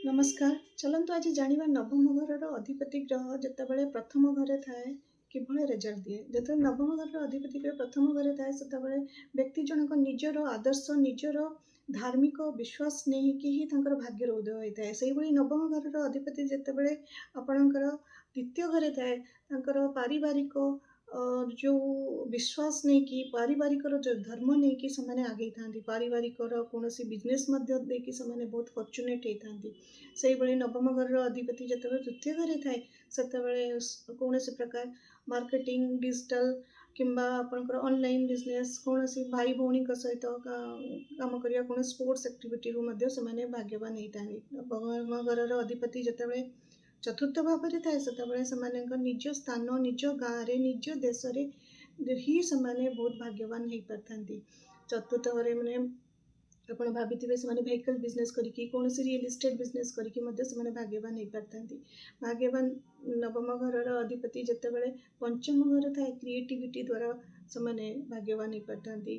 ନମସ୍କାର। ଚାଲନ୍ତୁ ଆଜି ଜାଣିବା, ନବମ ଘରର ଅଧିପତି ଗ୍ରହ ଯେତେବେଳେ ପ୍ରଥମ ଘରେ ଥାଏ, କିଭଳି ରେଜଲ୍ଟ ଦିଏ। ଯେତେବେଳେ ନବମ ଘରର ଅଧିପତି ଗ୍ରହ ପ୍ରଥମ ଘରେ ଥାଏ, ସେତେବେଳେ ବ୍ୟକ୍ତି ଜଣକ ନିଜର ଆଦର୍ଶ, ନିଜର ଧାର୍ମିକ ବିଶ୍ୱାସ ନେଇକି ହିଁ ତାଙ୍କର ଭାଗ୍ୟର ଉଦୟ ହୋଇଥାଏ। ସେଇଭଳି ନବମ ଘରର ଅଧିପତି ଯେତେବେଳେ ଆପଣଙ୍କର ଦ୍ୱିତୀୟ ଘରେ ଥାଏ, ତାଙ୍କର ପାରିବାରିକ ଯେଉଁ ବିଶ୍ୱାସ ନେଇକି, ପାରିବାରିକର ଯେଉଁ ଧର୍ମ ନେଇକି ସେମାନେ ଆଗେଇଥାନ୍ତି। ପାରିବାରିକର କୌଣସି ବିଜନେସ୍ ମଧ୍ୟ ଦେଇକି ସେମାନେ ବହୁତ ଫର୍ଚୁନେଟ୍ ହେଇଥାନ୍ତି। ସେଇଭଳି ନବମ ଘରର ଅଧିପତି ଯେତେବେଳେ ତୃତୀୟ ଘରେ ଥାଏ, ସେତେବେଳେ କୌଣସି ପ୍ରକାର ମାର୍କେଟିଂ, ଡିଜିଟାଲ କିମ୍ବା ଆପଣଙ୍କର ଅନଲାଇନ୍ ବିଜନେସ୍, କୌଣସି ଭାଇ ଭଉଣୀଙ୍କ ସହିତ କାମ କରିବା, କୌଣସି ସ୍ପୋର୍ଟସ୍ ଆକ୍ଟିଭିଟିରୁ ମଧ୍ୟ ସେମାନେ ଭାଗ୍ୟବାନ ହେଇଥାନ୍ତି। ନବମ ଘରର ଅଧିପତି ଯେତେବେଳେ ଚତୁର୍ଥ ଭାବରେ ଥାଏ, ସେତେବେଳେ ସେମାନଙ୍କ ନିଜ ସ୍ଥାନ, ନିଜ ଗାଁରେ, ନିଜ ଦେଶରେ ହିଁ ସେମାନେ ବହୁତ ଭାଗ୍ୟବାନ ହେଇପାରିଥାନ୍ତି। ଚତୁର୍ଥ ଘରେ ମାନେ ଆପଣ ଭାବିଥିବେ, ସେମାନେ ଭେହିକଲ୍ ବିଜନେସ୍ କରିକି, କୌଣସି ରିଏଲ୍ ଇଷ୍ଟେଟ୍ ବିଜନେସ୍ କରିକି ମଧ୍ୟ ସେମାନେ ଭାଗ୍ୟବାନ ହେଇପାରିଥାନ୍ତି। ଭାଗ୍ୟବାନ ନବମ ଘରର ଅଧିପତି ଯେତେବେଳେ ପଞ୍ଚମ ଘରେ ଥାଏ, କ୍ରିଏଟିଭିଟି ଦ୍ୱାରା ସେମାନେ ଭାଗ୍ୟବାନ ହେଇପାରିଥାନ୍ତି।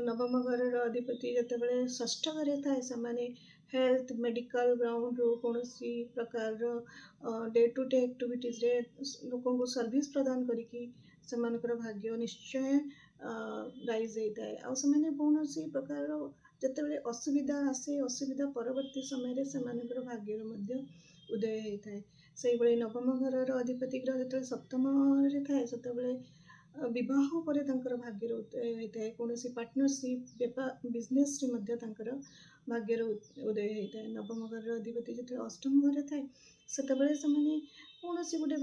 ନବମ ଘରର ଅଧିପତି ଯେତେବେଳେ ଷଷ୍ଠ ଘରେ ଥାଏ, ସେମାନେ ହେଲ୍ଥ, ମେଡ଼ିକାଲ ଗ୍ରାଉଣ୍ଡରୁ କୌଣସି ପ୍ରକାରର ଡେ ଟୁ ଡେ ଆକ୍ଟିଭିଟିଜରେ ଲୋକଙ୍କୁ ସର୍ଭିସ୍ ପ୍ରଦାନ କରିକି ସେମାନଙ୍କର ଭାଗ୍ୟ ନିଶ୍ଚୟ ରାଇଜ୍ ହେଇଥାଏ। ଆଉ ସେମାନେ କୌଣସି ପ୍ରକାରର ଯେତେବେଳେ ଅସୁବିଧା ଆସେ, ଅସୁବିଧା ପରବର୍ତ୍ତୀ ସମୟରେ ସେମାନଙ୍କର ଭାଗ୍ୟର ମଧ୍ୟ ଉଦୟ ହେଇଥାଏ। ସେଇଭଳି ନବମ ଘରର ଅଧିପତି ଗ୍ରହ ଯେତେବେଳେ ସପ୍ତମରେ ଥାଏ, ସେତେବେଳେ ବିବାହ ପରେ ତାଙ୍କର ଭାଗ୍ୟର ଉଦୟ ହୋଇଥାଏ। କୌଣସି ପାର୍ଟନରସିପ୍, ବେପାର, ବିଜନେସ୍ରେ ମଧ୍ୟ ତାଙ୍କର ଭାଗ୍ୟର ଉଦୟ ହେଇଥାଏ। ନବମ ଘରର ଅଧିପତି ଯେତେବେଳେ ଅଷ୍ଟମ ଘରେ ଥାଏ, ସେତେବେଳେ ସେମାନେ କୌଣସି ଗୋଟେ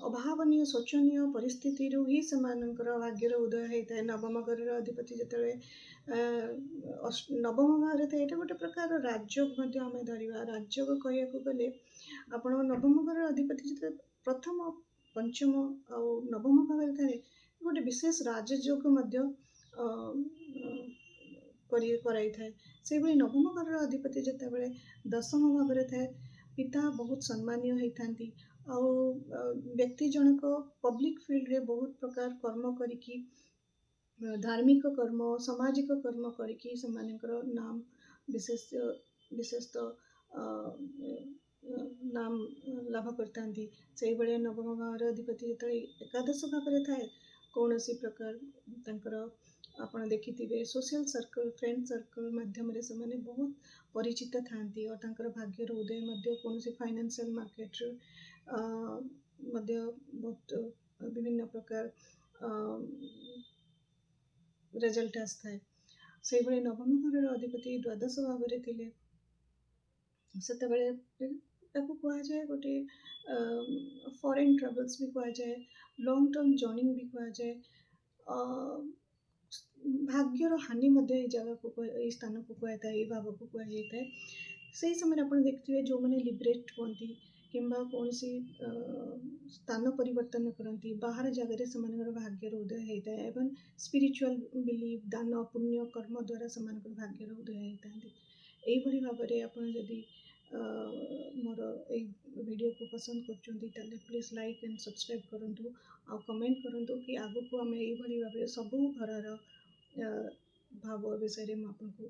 ଅଭାବନୀୟ, ଶୋଚନୀୟ ପରିସ୍ଥିତିରୁ ହିଁ ସେମାନଙ୍କର ଭାଗ୍ୟର ଉଦୟ ହେଇଥାଏ। ନବମ ଘରର ଅଧିପତି ଯେତେବେଳେ ନବମ ଭାବରେ ଥାଏ, ଏଇଟା ଗୋଟେ ପ୍ରକାର ରାଜଯୋଗ ମଧ୍ୟ ଆମେ ଧରିବା। ରାଜଯୋଗ କହିବାକୁ ଗଲେ ଆପଣ ନବମ ଘରର ଅଧିପତି ଯେତେବେଳେ ପ୍ରଥମ, ପଞ୍ଚମ ଆଉ ନବମ ଭାବରେ ଥାଏ, ଗୋଟେ ବିଶେଷ ରାଜଯୋଗ ମଧ୍ୟ କରି କରାଇଥାଏ। ସେଇଭଳି ନବମ ଘରର ଅଧିପତି ଯେତେବେଳେ ଦଶମ ଭାବରେ ଥାଏ, ପିତା ବହୁତ ସମ୍ମାନୀୟ ହେଇଥାନ୍ତି ଆଉ ବ୍ୟକ୍ତି ଜଣକ ପବ୍ଲିକ୍ ଫିଲ୍ଡରେ ବହୁତ ପ୍ରକାର କର୍ମ କରିକି, ଧାର୍ମିକ କର୍ମ, ସାମାଜିକ କର୍ମ କରିକି ସେମାନଙ୍କର ନାମ, ବିଶେଷତଃ ନାମ ଲାଭ କରିଥାନ୍ତି। ସେଇଭଳି ନବମ ଭାବର ଅଧିପତି ଯେତେବେଳେ ଏକାଦଶ ଭାବରେ ଥାଏ, କୌଣସି ପ୍ରକାର ତାଙ୍କର ଆପଣ ଦେଖିଥିବେ, ସୋସିଆଲ ସର୍କଲ୍, ଫ୍ରେଣ୍ଡ ସର୍କଲ୍ ମାଧ୍ୟମରେ ସେମାନେ ବହୁତ ପରିଚିତ ଥାଆନ୍ତି ଆଉ ତାଙ୍କର ଭାଗ୍ୟର ଉଦୟ ମଧ୍ୟ କୌଣସି ଫାଇନାନ୍ସିଆଲ ମାର୍କେଟରୁ ମଧ୍ୟ ବହୁତ ବିଭିନ୍ନ ପ୍ରକାର ରେଜଲ୍ଟ ଆସିଥାଏ। ସେଇଭଳି ନବମ ଘରର ଅଧିପତି ଦ୍ୱାଦଶ ଭାବରେ ଥିଲେ, ସେତେବେଳେ ତାକୁ କୁହାଯାଏ ଗୋଟେ ଫରେନ୍ ଟ୍ରାଭେଲ୍ସ ବି କୁହାଯାଏ, ଲଙ୍ଗ୍ ଟର୍ମ ଜର୍ଣ୍ଣି ବି କୁହାଯାଏ, ଭାଗ୍ୟର ହାନି ମଧ୍ୟ ଏଇ ଜାଗାକୁ, ଏଇ ସ୍ଥାନକୁ କୁହାଯାଇଥାଏ, ଏଇ ଭାବକୁ କୁହାଯାଇଥାଏ। ସେଇ ସମୟରେ ଆପଣ ଦେଖିଥିବେ, ଯେଉଁମାନେ ଲିବରେଟ୍ ହୁଅନ୍ତି କିମ୍ବା କୌଣସି ସ୍ଥାନ ପରିବର୍ତ୍ତନ କରନ୍ତି ବାହାର ଜାଗାରେ, ସେମାନଙ୍କର ଭାଗ୍ୟର ଉଦୟ ହେଇଥାଏ ଏବଂ ସ୍ପିରିଚୁଆଲ ବିଲିଭ୍, ଦାନ ପୁଣ୍ୟ କର୍ମ ଦ୍ୱାରା ସେମାନଙ୍କର ଭାଗ୍ୟର ଉଦୟ ହେଇଥାନ୍ତି। ଏଇଭଳି ଭାବରେ ଆପଣ ଯଦି ମୋର ଏଇ ଭିଡ଼ିଓକୁ ପସନ୍ଦ କରୁଛନ୍ତି, ତାହେଲେ ପ୍ଲିଜ୍ ଲାଇକ୍ ଆଣ୍ଡ ସବସ୍କ୍ରାଇବ୍ କରନ୍ତୁ ଆଉ କମେଣ୍ଟ କରନ୍ତୁ କି ଆଗକୁ ଆମେ ଏଇଭଳି ଭାବରେ ସବୁ ଘରର ଭାବ ବିଷୟରେ ମୁଁ ଆପଣଙ୍କୁ